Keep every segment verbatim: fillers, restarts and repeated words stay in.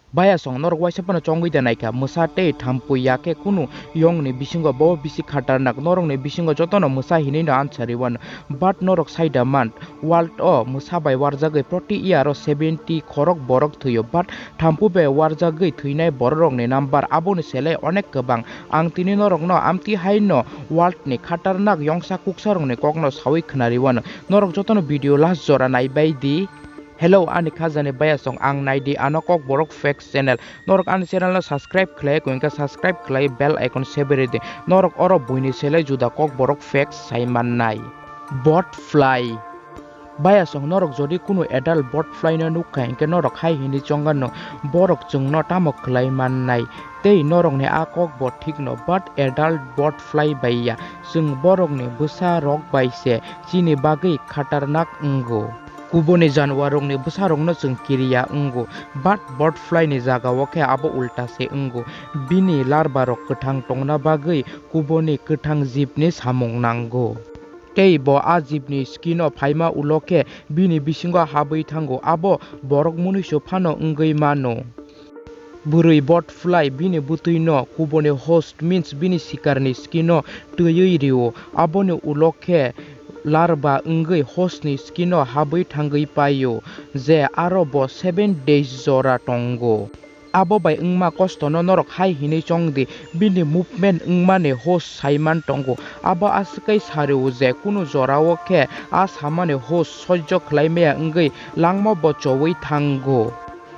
Bayasong norok waisa phano chongwi da naikha, mwsa tei thampui ya khe kunu yongni bisingo bo bisi khatarnak, norokni bisingo jotono mwsa hinwi no answer rwano, but norok sai da man, world o mwsa bai warjagwi proti year o seventy khorok borok thwio, but thampui bai warjagwi thwinai bororokni number aboni selai onek kwbang. Ang tini norokno amtwi haino world ni khatarnak yongsa kuksarokni kokno sawi khwnariwano, norok jotono video last jora naibai di. Hello, ani khajani bayasong, ang naidi ano Kokborok Facts channel. Norok ani channel no subscribe khlai, koi wngkha subscribe khlai, bell icon seberi di. Norok oro buini selai juda Kokborok Facts sai mannai. Bot fly. Bayasong, norok jodi kunu adult bot fly no nukha, hinkhe norok hai hinwi chongano, borok chwngno tamo khlai mannai? Tei norokni a kok bo thikno, but adult bot fly bai ya. Chwng borokni bwsa rok bai se chini bagwi khatarnak wngo. Kubuni januar rokni bwsa rokno chwng kiriya wngo, but bot fly ni jagao khe abo ulta se wngo. Bini larva rok kwthang tongna bagwi kubuni kwthang jibni samung nango. Tei bo a jibni skin o phaima ulo khe bini bisingo habwi thango, abo borok munuisu phano wngwi mano. Bwrwi bot fly bini bwtwi no kubuni host means bini sikarni skin o twiwi rio, aboni ulo khe larva wngwi host ni skin o habwi thangwi paio, je aro bo seven days jora tongo. Abo bai wngma kostono norok hai hinwi chong di, bini movement wngmani host saiman tongo. Abo aswk kai sario je kunu jorao khe a samani host sojjo khlai maya wngwi langma bo chowi thango.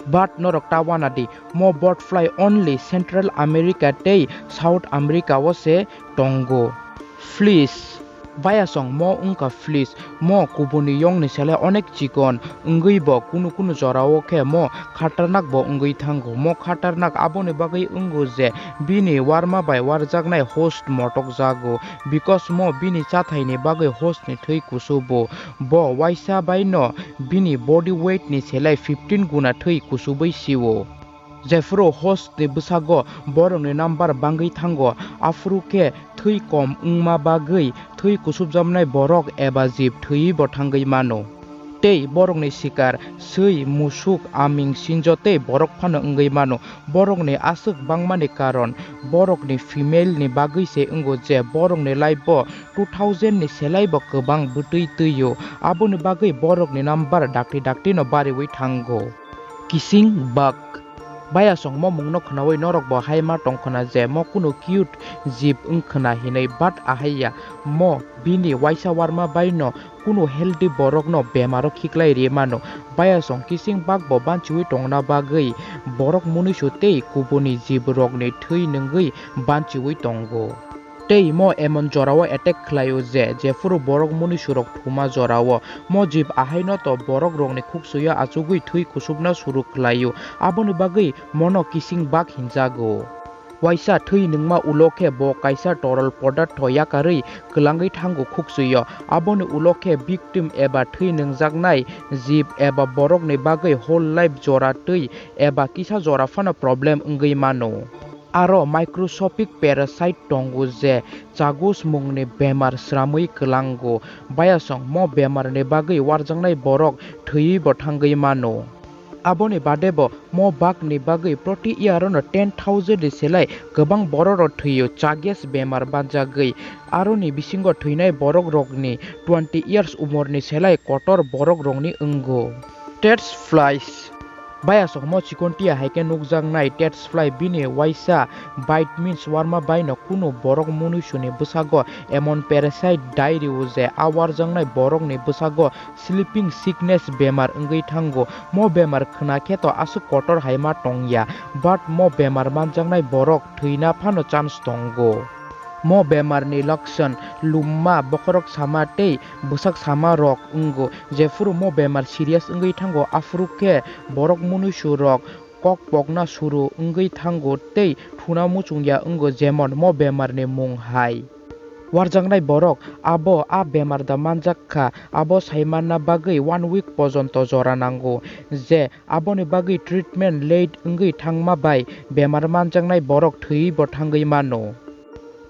But norok ta wana di, mo bot fly only Central America tei South America o se tongo. Fleas. Bayasong, mo wngkha fleas, mo kubuni yongni selai onek chikon, wngwi bo kunu kunu jorao khe mo khatarnak bo wngwi thango. Mo khatarnak aboni bagwi wngo je bini warma bai warjaknai host motok jago, because mo bini chathaini bagwi host ni thwi kusubo. Bo waisa bai no bini body weight ni selai fifteen guna thwi kusubwi sio. Jephuru host ni bwsago borokni number bangwi thango, aphuru khe thwi kom wngma bagwi thwi kusubjamnai borok eba jib thwiwi bo thangwi mano. Tei borokni sikar swi, musuk, aming, sinjo tei borok phano wngwi mano. Borokni aswk bangmani karon borokni female ni bagwi se wngo je borokni life bo two thousand ni selai bo kwbang bwtwi twio. Aboni bagwi borokni number dakti dakti no bariwi thango. Kising bak. Bayasong, mo mungno khwnawi norok bo hai ma tong khwna je mo kunu cute jib wng khwna hinwi, but ahai ya, mo bini waisa warma bai no kunu healthy borok no bemaro khiklai ri mano. Bayasong, kising bak bo banchiwi tongna bagwi borok munuisu tei kubuni jib rokni thwi nungwi banchiwi tongo. Tei mo emon jorao attack khlaio je, jephuru borok munuisurok thuma jorao mo jib ahaino to borok rokni khuksuio achugwi thwi kusubna suru khlaio, aboni bagwi mono kising bak hinjago. Waisa thwi nungma ulo khe bo kaisa toral podartho yakarwi kwlangwi thango khuksuio, aboni ulo khe victim eba thwi nungjaknai jib eba borokni bagwi whole life jora twi eba kisa jora phano problem wngwi mano. Aro microscopic parasite tongo je chagus mungni bemar sramwi kwlango. Bayasong, mo bemarni bagwi warjaknai borok thwiwi bo thangwi mano. Aboni bade bo mo bakni bagwi proti year no ten thousand ni selai kwbang borok rok thwio, chagus bemar banjagwi. Aroni bisingo thwinai borok rokni twenty years umorni selai kotor borok rokni wngo. Tet flies. Bayasong, mo chikon tia hai khe nukjaknai tet fly, bini waisa bite means warma bai no kunu borok munuisuni bwsago emon parasite dai rio je a warjaknai borokni bwsago sleeping sickness bemar wngwi thango. Mo bemar khwna khe to aswk kotor hai ma tong ya, but mo bemar manjaknai borok thwina phano chance tongo. Mo bemarni lokson lumma, bokhorok sama tei bwsak sama rok wngo. Jephuru mo bemar serious wngwi thango, aphuru khe borok munuisu rok kok pokna suru wngwi thango tei thuna muchung ya wngo, jemon mo bemarni mung hai. Warjaknai borok abo a bemar da manjak kha, abo saimanna bagwi one week pojonto jora nango, je aboni bagwi treatment late wngwi thangma bai bemar manjaknai borok thwiwi bo thangwi mano.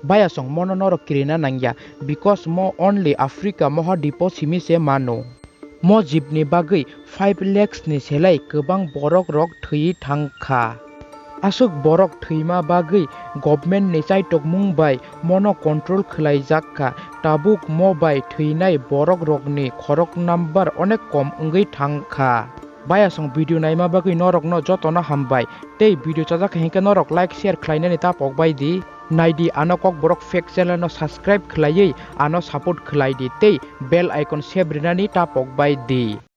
Bayasong, mono norok kirina nangya, because mo only Africa mohadipo simi se mano. Mo jibni bagwi five lakhs ni selai kwbang borok rok thwiwi thang kha. Aswk borok thwima bagwi government ni chaitokmung bai mono control khwlaijak kha, tabuk mo bai thwinai borok rokni khorok number onek kom wngwi thang kha. Bayasong video naima bagwi norokno jotono hambai, tei video chajak hinkhe norok like share khlainani ta pokbai di. Naidi ano Kokborok fake channel no subscribe khlaiwi ano support khlai di tei bell icon seb rinani ta pokbai di.